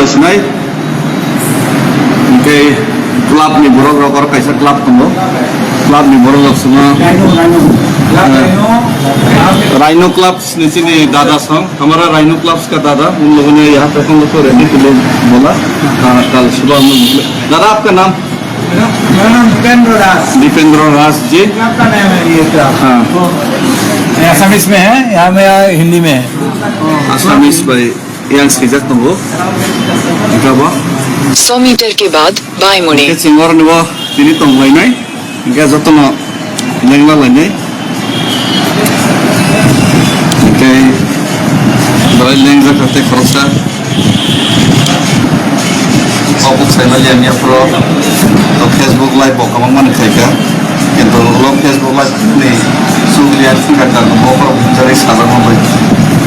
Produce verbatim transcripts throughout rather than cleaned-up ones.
Sinai, hingke club ni borok rok, oro kaisa club tongo. Club ni borok rok sino, eh, Rhino Club ni chini dada song. हमारा rhino clubs का दादा, उन लोगों ने यहाँ पे हम लोग को रेडी के लिए बोला। हाँ, कल सुबह हम लोग निकले। दादा, आपका नाम? मेरा नाम दीपेंद्र दास। दीपेंद्र दास जी। क्लब का नाम है ये क्या? हाँ। ये असमीज में है, यहाँ में, यहाँ हिंदी में है। Assamese bai yang sijak tongo. Enggak, Bo? सौ मीटर के बाद बाएं मुड़ें। Oke, chingor ni bo tini tong lainai. Hingke jotono lengma lainai. Hingke belai lengjak kha tei khoroksa. Kok buk saimaliya miya phuru. To Facebook live bo kwbangma ni khaikha. Kintu ulo Facebook live ni sugriya thwngkha kha bo khorok hwnjagwi sajakma bai.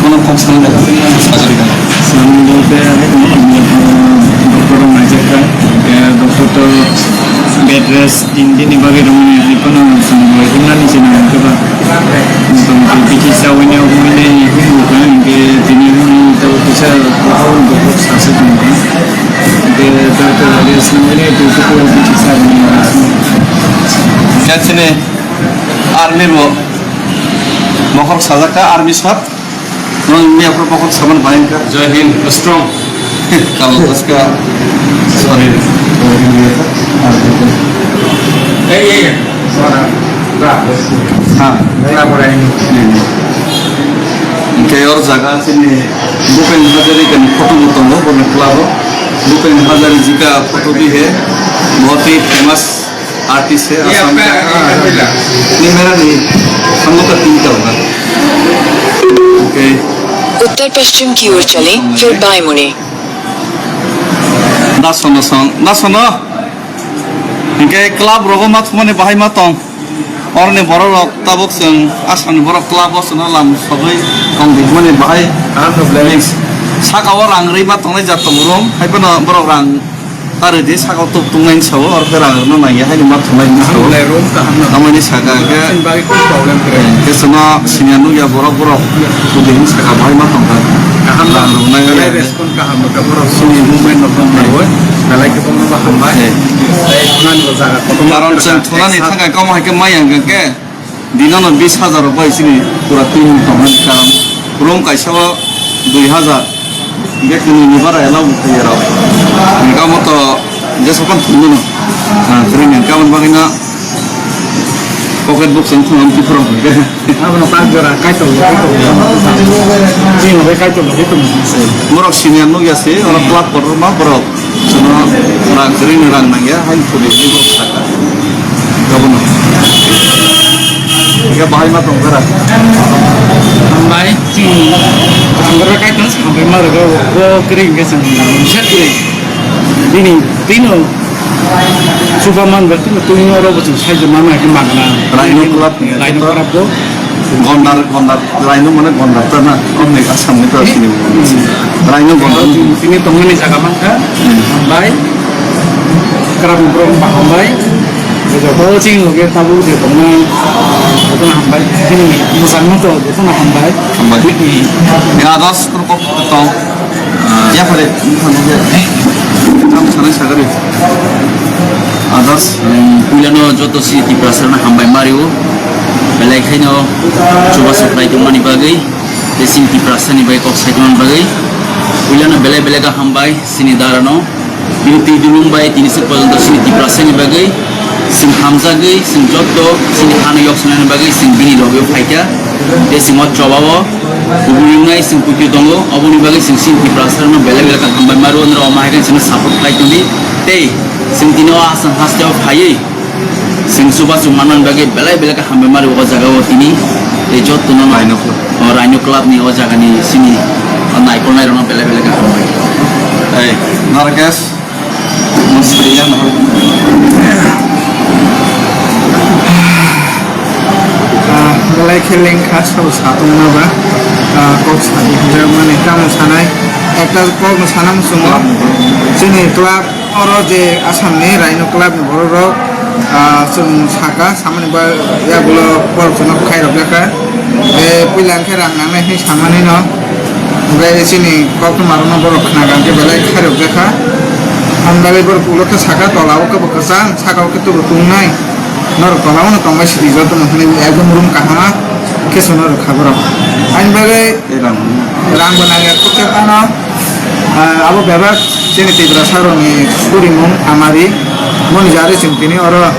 Bono kok sanwi sajagwi. Sanwi bo khe, doctor rok naijakha. Doctor to bed rest Tin dini bagwi rwmani hai phano chwng bai himnani se nang khe ba. Motamoti bithi chaui ni obo hwnwi nai hwnwi kha, hinkhe tini hwnwi tabuk kisa kwthang doktor sase tong kha. Hinkhe doctor bai swngwi nai twi khe bithi chaui ni. Khe chini army bo mokhor sajak kha, army sap. Nang ni apa pokok saman bayang ka? Jai Hind, strong. Kalau tas ka, sorry. Eh, eh, eh. Ha. Hingke or jaga chini Bhupen Hazarika ni photo bo tongo, bo ni club o. Bhupen Hazarika photo bi he, bahut hi famous. Artist hai, Assam ka. Ni mera nahi, hum log ka team ka hoga. Okay. उत्तर पश्चिम की ओर चलें, फिर बाएं मुड़ें। Da sono son, da sono. Hingke club rogo ma thumani bahai ma tong. Orni borok rok tabuk chwng Assam ni borok club o sono lam sogwi tong di mani bahai. Saka o rang rwi ma tongnai jat tongo rom, hai phano borok rang Tari di saka tuk tung nai sao, oro khe rang rwna nang ya, haini ma thumai ni sao. Hamlai room kaham no. Tamani saka khe. Chini bagwi kunu problem kwrwi. Khe sono senior nukya borok borok. Kudini saka bahai ma tongkha. Kaham no. Rang rwna ya. Respond kaham no, borok sini movement no tong nai. Belai khe tongno ba hambai. Tei thunani bo jaga kotor. Karon chwng thunani thangkai kamo hai khe mai yang khe. Dinono bis hajar rok bai chini pura team tongmani karon room kaisa o dui hajar. Hingke kwnwi ni bara allow bo khlaiya rok. Hingke omo to jesa phano thumnino. Ah, kwrwini hingke aboni bagwino pocket book chwng thwng twi phuru hingke. Abono tak jora kaitor, kaitor. Chini bai kaitor, kaitor. Borok senior nukya se, oro club kotorma borok. Chwngno rang kwrwini rang nangya, hai thubui ni borok saka. Abono. Hingke bahai ma tongkha ra. Hambai, chwng tongkha ra kaitor hambai ma rwgo, bo kwrwi hingke chwng set kwrwi. Bini, bino chuba man ba, tini, tini oro bo chwng sai joma ma khe magna. Raino club ni. Raino club bo. Gondar, Gondar, Raino mane Gondar ta na, Omni Assam ni ta sini. Raino Gondar. Tini tongmani jaga mankha, hambai. Kwrang borok ba hambai. Joto chini loge tabuk je tongnai, jotono hambai. Tini mwchang no to, jotono hambai. Hambai. Tini. Ya, das kok tong. Ya, pare, tamo sanai sagari. Others, um, puilano joto si Tiprasarno hambai mario. Belai khaino chubachu khlai tongmani bagwi, tei chini Tiprasani bai kok sai tongmani bagwi. Puilano belai belai khe hambai chini darano. Bini twi dulung bai tini se porjonto chini Tiprasani bagwi. Chwng hamjagwi, chwng joto chini hano yok sanani bagwi chwng bini logio phaikha. Tei chwng o chobao kubui wngnai chwng putio tongo, oboni bagwi chwng chini Tiprasarno belai belai khe hambai mario, norok omo hai khe chwngno support khlai tongdi. Tei chwng tini o Assam hasteo phaiwi chwng chubachu manmani bagwi belai belai khe hambai mario o jagao tini. Tei jotono Rhino Club. O Rhino Club ni o jagani chini naikolnairokno belai belai khe hambai. Ei, Narkesh. Ah, belai khe lengkha sabo satong ma ba, ah, kok sadi hwnjak mani tamo sanai. Ekta kok no sana muchungo. Chini club oro je Assam ni Rhino Club ni borok rok, ah, chwng saka samani ba yagulo borok chwngno khai rok jakha. Tei puila hwnkhe rang nangnai hinwi samani no. Hwnkhe chini koktwma rokno borok khna kha hwnkhe belai khairokjakha. Ang bagwi borok ulo khe saka tola o khe bo kwchang, saka o khe tubu tungnai. Norok tola o no tongbai sidi joto no hwnwi ekdom room kahama khe chwng norok kha borok. Ani bagwi Tei rang. Rang bo nangya kukya phano, ah, abo bebak chini Tiprasa rokni surimung amari moni jari chwng tini oro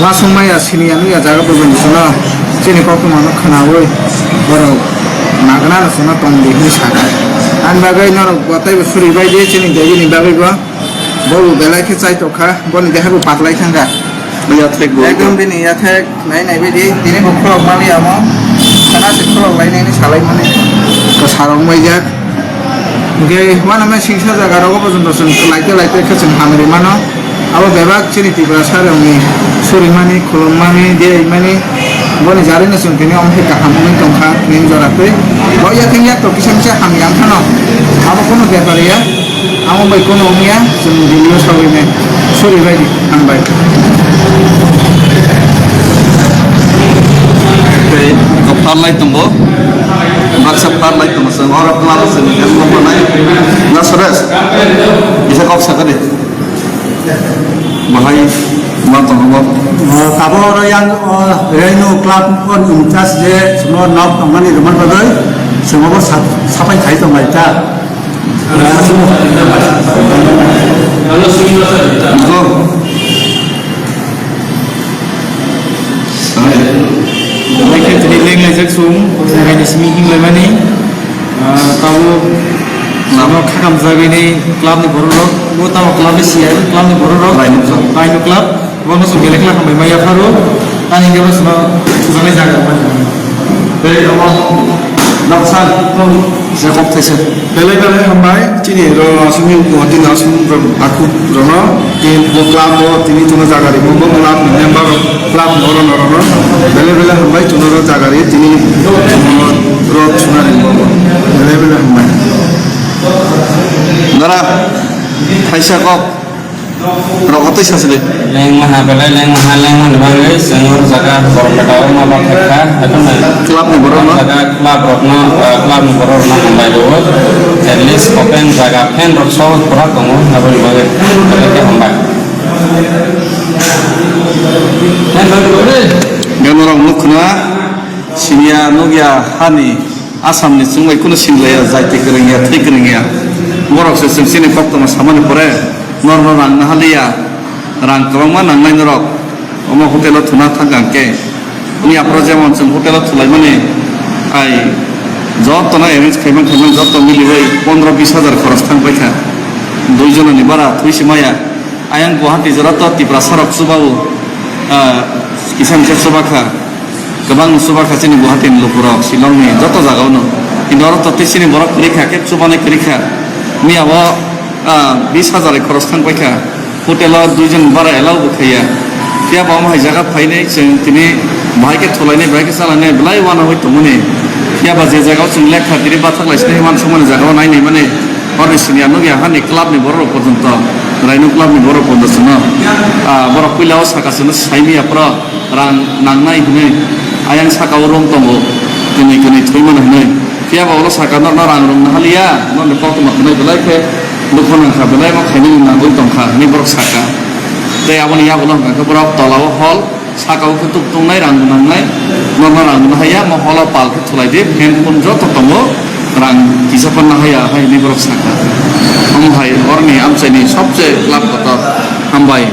wasung maya sini ya nungya jaga bujung sono chini koktwma no khwnawi borok nagna no sono tongdi hwnwi sakha. Ani bagwi norok bo tei bo suri bai di chini debi ni bagwi bo bo belai khe chai tokha boni deha bo patlai thangkha. Yathek bo. Ekdom bini yathek. Nai nai bidi, tini bo khulok mani amo, sana se khulok lai nai ni salai mani. Ko sarong bai jak. Hwnkhe, uanama singsa jaga rogo bo joto chwng laite laite khe chwng hamri mano. Abo bebak chini Tiprasa rokni surimani, khulumani, deimani, boni jarino chwng tini omo khe kaham wngwi tongkha, tini jora tei. Bo ya theng yak to kisa misa hamya wngkhano. Abo kono bepar ya. Amo bai kono wngya, chwng video sawi nai. Sorry bai di, hambai. Tei kok pharlai tongo. Baksa pharlai tongo, chwng oro kwlaro chwng help manai. Na Suresh, kisa kok sakha di. Bahai ma tongo bo. O, tabuk oro yang, o, Renu Club on in charge je, chwngno nok tongmani rwmani bagwi, chwngno bo sap-, sapai khai tonglai ta. Tini lenglaijak chwng, lenglaini simi himlaimani, ah, tabuk no khakam jagwi ni club ni borok rok, bo tamo club ni C I club ni borok rok, Raino club. Raino club. Bono chwng belai khwlai hambai ma yapharo, ani hwnkhe bono chwngno chujaknai jaga rwmani. Tei omo noksa tong Jacob thaisa. Belai belai hambai, chini ro aswkni Guwahati ni aswk rok aku rono, tei bo club o tini tono jaga rimo, bo club ni member rok, club ni oro no rono. Belai belai hambai, chwngno ro jaga ri, tini ro chwngna rimo bo. Belai belai hambai. Dara, thaisa kok. Rok twi sasili. Lengmaha belai lengmaha lengmani bagwi chwng o jaga Borpeta o ma bathai kha. Haikhe na club ni borok no? Jaga club rok no, ah, club ni borok no hambai rwo. At least open jaga fan rok so kwrak tongo, aboni bagwi belai khe hambai. Fan rok rwo. Gano rok nuk khna siniya nukya hani. Assam ni chwng bai kunu sinlaiya, jaiti kwrwngya, thwi kwrwngya. Borok se chwng chini koktwma samani pore, norno rang nahaliya, rang kwbangma nangnai norok. Omo hotel o thuna thang kha hwnkhe, miya phoro jemon chwng hotel o thulaimani, ai, jotono arrange khaiman khaiman joto milibai pondro bis hajar khoros thang paikha. Dui jonani bara thwi se maya. Ayang Guwahati jora to Tiprasa rok chubao, ah, kisa misa chuba kha. Kwbang chuba kha chini Guwahati ni lukurok, Shillong ni joto jaga o no. Kintu oro to tei chini borok kwrwi kha, khe chubani kwrwi kha. Miya bo, ah, bis hajar bai khoros thang pai kha. Hotel o dui jon bara allow bo khaiya. Phiya bo omo hai jaga phainai chwng tini bahai khe thulainai, bahai khe chalainai, belai uanwi tongmani. Phiya ba je jaga o chwng lekha tini bathak lai sinai himani songmani jaga o nainai mani. Hor ni siniya nukya hani club ni borok rok porjonto, Raino club ni borok porjonto no, ah, borok puila o saka sino sai miya phoro rang nangnai hinui, ayang saka o room tongo, kwnwi kwnwi thwi mano hinui. Phiya ba ulo saka norno rang rwng nahaliya, norni koktwma khwnai belai khe dukhu nang kha, belai ma khainani nangwi tong kha hinui borok saka. Tei aboni yagulo hwnkha khe borok tola o hall, saka o khe tuk tongnai rang bo nangnai, norno rang bo nahaiya, mo holo pal khe thulai di, fan phone joto tongo, rang kisa phan nahaiya, hai hinui borok saka. Omo hai oroni amchaini sobse club kotor hambai.